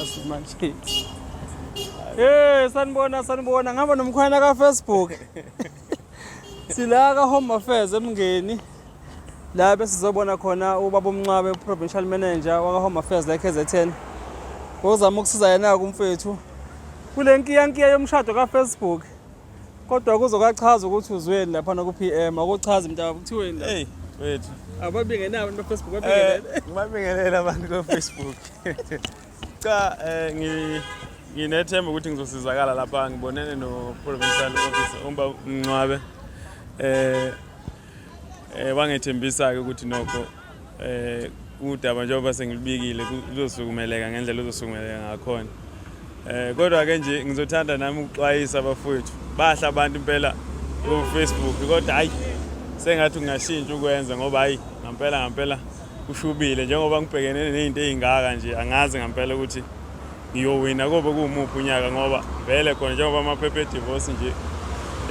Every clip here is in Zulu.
Asimanje. Hey, sanibona sanibona ngihamba nomkhwana ka Facebook. Sila ka Home Affairs eMngeni. La besizobona khona ubaba uMncwabe provincial manager waka Home Affairs la eKZN. Ngozama ukusiza yena kumfethu. Kule nkiyankiya yomshado ka Facebook. Kodwa kuzokachaza ukuthi uzweni lapha ku PM akuchazi mntaka kuthiweni la. Hey, wethu. Ababingenabo abantu ba Facebook babingelele. Eh, ngibabingelele abantu ku Facebook. Cha, eh ngi nginethemba ukuthi ngizosizakala lapha ngibonene no provincial officer umba Mncwabe. Eh eh wangethembisa ke ukuthi nokho eh udaba njengoba sengilubikile kuzosukumeleka ngendlela ozosukumeleka ngakhona. Eh kodwa ke nje ngizothanda nami ukuxwayisa abafowethu. Bahla abantu impela ku Facebook kodwa hayi sengathi ungashintsha ukwenza ngoba hayi ngampela ngampela kushubile njengoba ngibhekene nezinto ezingaka nje angazi ngampela ukuthi ngiyowina kobe kuwumuphi unyaka ngoba vele khona njengoba amaphepha e-divorce nje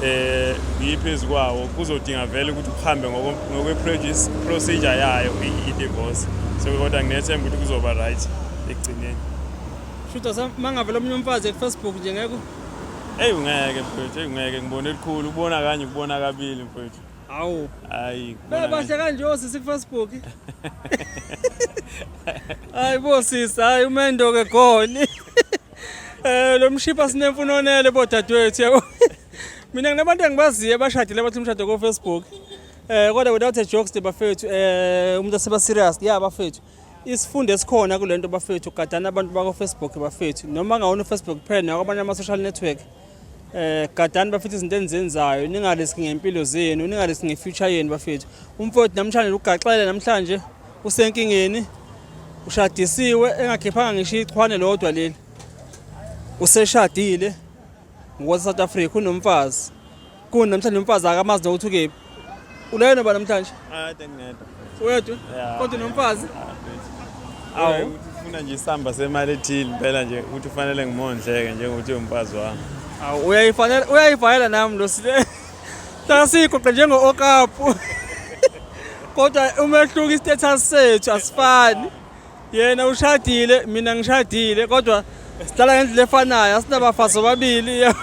eh ngiyiphezu kwawo kuzodinga vele ukuthi kuhambe ngokwe-procedure yayo i-divorce so kodwa nginethemba ukuthi kuzoba right ekugcineni. Shuthi mangavela omunye umfazi ku-Facebook nje ngeke. Eyi ungeke mfethu, eyi ungeke ngibone elikhulu ubona kanye kubona kabili mfethu. Hawu. Hayi. Bebahle kanje osisi ku-Facebook. Hayi bo sisi, hayi umendo ke goli. Eh lo mshipha sinemfunonele bodadewethu yabo. Mina nginabantu engibaziyo abashadile bathi umshado ku Facebook. Eh kodwa without a jokes bafethu eh umuntu aseba serious yeah bafethu. Isifundo esikhona kulento bafethu gadana abantu bako Facebook bafethu noma ngawona uFacebook kuphela nakwamanye ama social network. Eh gadani bafethu izinto enizenzayo ningariski ngempilo zenu ningariski ngefuture yenu bafethu. Umfowethu namhlanje ugaxele namhlanje usenkingeni ushadisiwe engakhiphanga ngisho ichwane lodwa leli. Useshadile ngokwa South Africa unomfazi. Kun namhlanje umfazi akamazi nokuthi ukephi. Ulele noba namhlanje? Ade ngedwa. Uyedwa? Yeah. Kodwa unomfazi? Awu. Awu. Ukuthi ufuna nje isamba semali ethile impela nje ukuthi ufanele ngimondleke njengokuthi umfazi wami. Awu uyayifanele uyayivayela nami lo sile. Sasigoqe njengo okapu. Kodwa umehluko istatus sethu asifani. Yena ushadile, mina ngishadile kodwa sihlala ngendlela efanayo asinabafazi bobabili.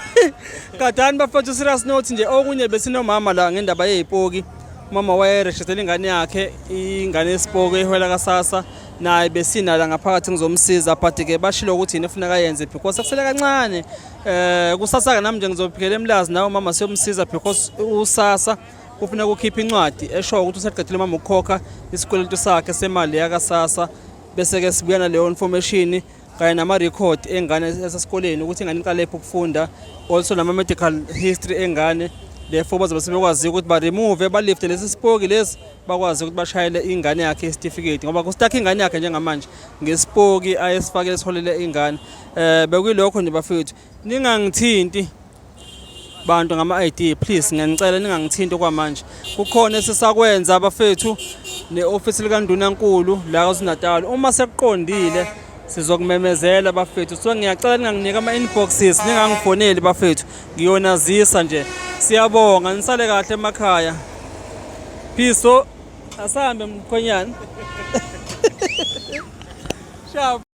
Gadani bafethu serious note nje okunye besinomama la ngendaba yezipoki. Umama wayerejistele ingane yakhe ingane yesipoki ehwela kasasa naye besinala ngaphakathi ngizomsiza but ke bashilo ukuthi yini efuneka yenze because kusele kancane eh kusasa ke nami nje ngizophikela emlazi nawe mama siyomsiza because usasa kufuneka ukhiphe incwadi eshoyo ukuthi useqedile mama ukukhokha isikweletu sakhe semali yakasasa bese ke sibuya naleyo information kanye nama-record engane esesikoleni ukuthi ingane iqalephi ukufunda also nama-medical history engane therefore bazobe sebekwazi ukuthi ba-remove balifte lesi sipoki lesi bakwazi ukuthi bashayele ingane yakhe isitifiketi ngoba kustakhe ingane yakhe njengamanje ngesipoki ayesifakele esiholele ingane um bekuyilokho nje bafethu ningangithinti bantu ngama-ID please ngiyanicela ningangithinti okwamanje kukhona esisakwenza abafethu ne-ofisi likandunankulu la KwaZulu-Natal uma sekuqondile sizokumemezela bafethu so ngiyacela ninganginiki ama-inboxes ningangifoneli bafethu ngiyonazisa nje siyabonga nisale kahle emakhaya peace so asahambe mkhwenyana sharp.